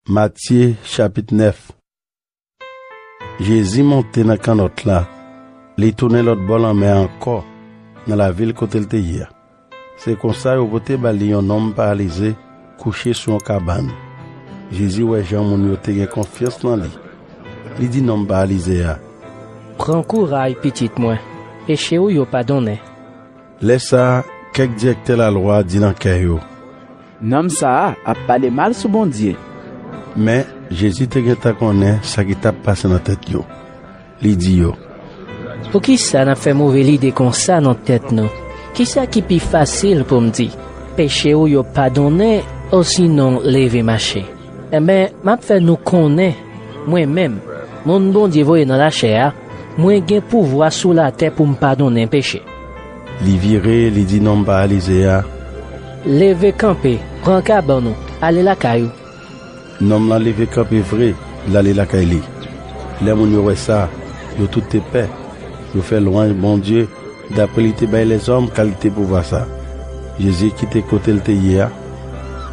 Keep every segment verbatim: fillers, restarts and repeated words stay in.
Matye, chapit nèf. Jezi monte nan kannòt la, li tounen lòt bò lanmè a ankò, nan lavil kote l te ye a. Se konsa, yo pote ba li yon nonm paralize kouche sou yon kabann. Jezi wè jan moun yo te gen konfyans nan li. Li di nonm paralize a, "Pran kouraj, pitit mwen, peche w yo padonnen." Lè sa a, kèk dirèktè lalwa di nan kè yo, "Nonm sa a ap pale mal sou Bondye." Men, Jezi te gentan konnen sa ki t ap pase nan tèt yo. Li di yo, "Poukisa n ap fè move lide konsa nan tèt nou? Kisa ki pi fasil pou m di, 'Peche w yo padonnen', osinon 'Leve mache'? Enben, m ap fè nou konnen, mwen menm, moun Bondye voye nan lachè a, mwen gen pouvwa sou latè pou m padonnen peche." Li vire, li di nonm paralize a, "Leve kanpe, pran kabann ou, ale lakay ou." Nonm lan leve kanpe vre, l ale lakay li. Lè moun yo wè sa, yo tout te pè. Yo fè lwanj Bondye, dapre li te bay lèzòm kalite pouvwa sa. Jezi kite kote l te ye a.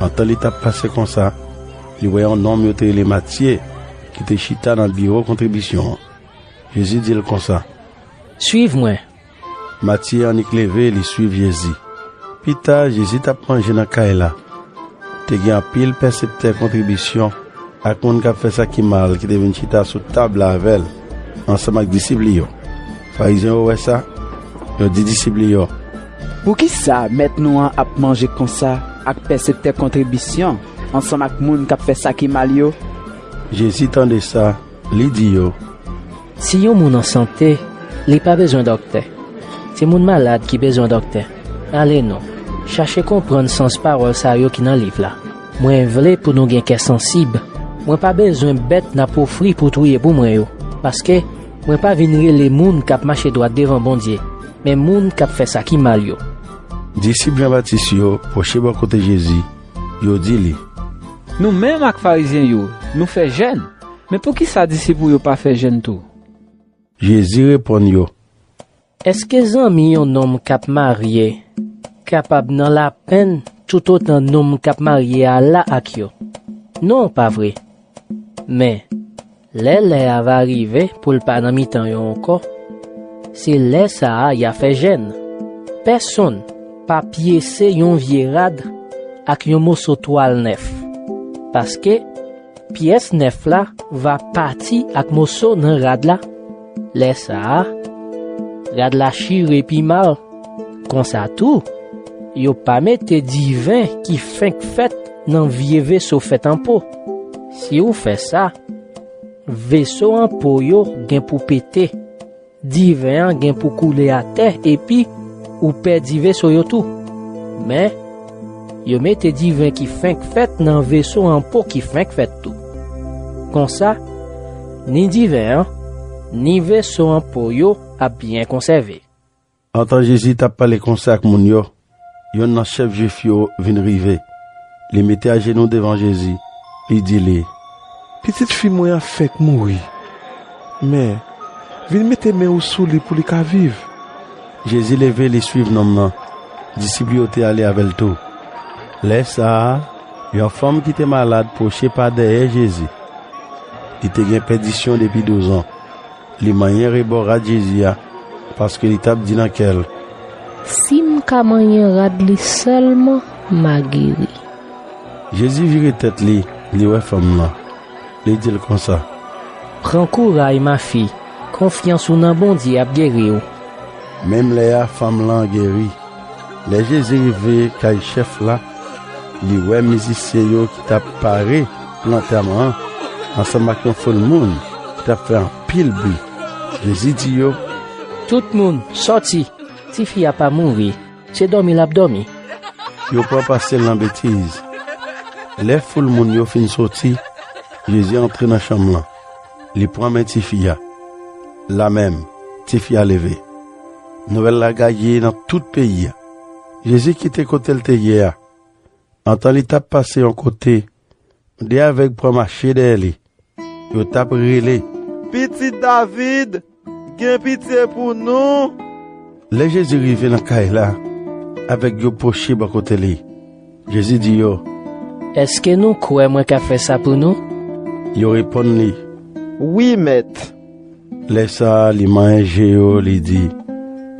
Antan li t ap pase konsa, li wè yon nonm yo te rele Matye, ki te chita nan biwo kontribisyon an. Jezi di l konsa, "Suiv mwen." Matye annik leve, li suiv Jezi. Pita, Jezi t ap manje nan kay la. Te gen anpil pèseptè kontribisyon ak moun k ap fè sa ki mal ki te vin chita sou tab la avè l, ansanm ak disip li yo. Farizyen yo wè sa, yo di disip li yo, "Poukisa mèt nou an ap manje konsa ak pèseptè kontribisyon, ansanm ak moun k ap fè sa ki mal yo?" Jezi tande sa, li di yo, "Si yon moun an sante, li pa bezwen dòktè. Se moun malad ki bezwen dòktè. Ale non, chache konprann sans pawòl sa yo ki nan liv la. Mwen vle pou nou gen kè sansib. Mwen pa bezwen bèt n ap ofri pou touye pou mwen yo, paske mwen pa vin rele moun k ap mache dwat devan Bondye, men moun k ap fè sa ki mal yo." Disip Jan Batis yo pwoche bò kote Jezi, yo di li, "Nou menm ak Farizyen yo, nou fè jèn, men poukisa disip ou yo pa fè jèn tou?" Jezi reponn yo, "Èske zanmi yon nonm k ap marye kapab nan lapenn toutotan nonm k ap marye a la ak yo? Non, pa vre? Men, lè lè a va rive pou l pa nan mitan yo ankò, se lè sa a y a fè jèn. Pèsonn pa pyese yon vye rad ak yon moso twal nèf, paske pyès nèf la va pati ak moso nan rad la. Lè sa a, rad la chire pi mal. Konsa tou, yo pa mete diven ki fenk fèt nan vye veso fèt an po. Si w fè sa, veso an po yo gen pou pete. Diven an gen pou koule atè epi ou pèdi veso yo tou. Men, yo mete diven ki fenk fèt nan veso an po ki fenk fèt tou. Konsa, ni diven an, ni veso an po yo ap byen konsève." Antan Jezi t ap pale konsa ak moun yo, yonn nan chèf Jwif yo vin rive. Li mete ajenou devan Jezi, li di li, "Pitit fi mwen an fenk mouri. Men, vin mete men ou sou li pou li ka viv." Jezi leve, li suiv nonm nan. Disip li yo te ale avè l tou. Lè sa a, yon fanm ki te malad pwoche pa dèyè Jezi. Li te gen pèdisyon depi douz an. Li manyen rebò rad Jezi a, paske li t ap di nan kè l, "Si m ka manyen rad li sèlman, m a geri." Jezi vire tèt li, li wè fanm lan. Li di l konsa, "Pran kouraj, mafi, konfyans ou nan Bondye ap geri w." Menm lè a, fanm lan geri. Lè Jezi rive kay chèf la, li wè mizisyen yo ki t ap pare pou lantèman an, ansanm ak yon foul moun ki t ap fè anpil bri. Jezi di yo, "Tout moun, sòti! Tifi a pa mouri, se dòmi l ap dòmi." Yo pran pase l nan betiz. Lè foul moun yo fin soti, Jezi antre nan chanm lan. Li pran men tifi a. Lamenm, tifi a leve. Nouvèl la gaye nan tout peyi a. Jezi kite kote l te ye a. Antan li t ap pase yon kote, de avèg pran mache dèyè li. Yo t ap rele, "Pitit David, gen pitye pou nou!" Lè Jezi rive nan kay la, avèg yo pwoche bò kote li. Jezi di yo, "Èske nou kwè mwen ka fè sa pou nou?" Yo reponn li, "Wi, Mèt." Lè sa a, li manyen je yo, li di,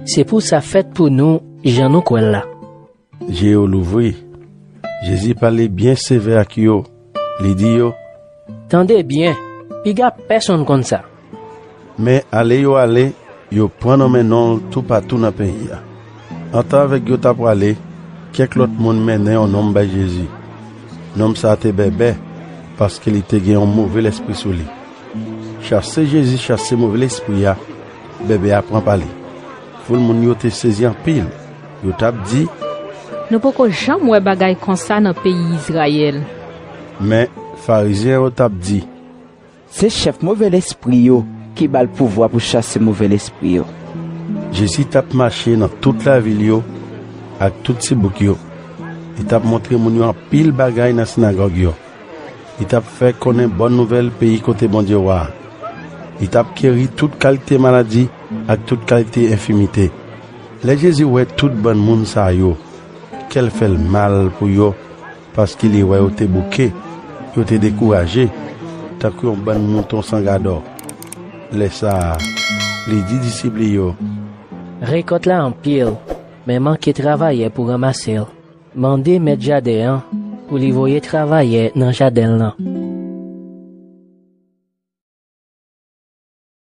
"Se pou sa fèt pou nou jan nou kwè l la." Je yo louvri. Jezi pale byen sevè ak yo. Li di yo, "Tande byen, piga pèsonn konn sa." Men ale yo ale, yo pran nonmen non l toupatou nan peyi a. Antan avèk yo ta prale, kèk lòt moun mennen yon nonm bay Jezi. Nonm sa a te bèbè, paske li te gen yon move lespri sou li. Chase Jezi chase move lespri a, bèbè a pran pale. Foul moun yo te sezi anpil. Yo t ap di, "Nou poko janm wè bagay konsa nan peyi Izrayèl." Men, Farizyen yo t ap di, "Se chèf move lespri yo ki ba l pouvwa pou chase move lespri yo." Jezi t ap mache nan tout lavil yo ak tout ti bouk yo. Li t ap montre moun yo anpil bagay nan sinagòg yo. Li t ap fè konnen bòn nouvèl peyi kote Bondye wa a. Li t ap geri tout kalite maladi ak tout kalite enfimite. Lè Jezi wè tout bann moun sa yo, kè l fè l mal pou yo, paske li wè yo te bouke, yo te dekouraje, tankou yon bann mouton san gadò. Lè sa a, li di disip li yo, "Rekòt la anpil, men manke travayè pou ranmase l. Mande mèt jaden an pou li voye travayè nan jaden l lan."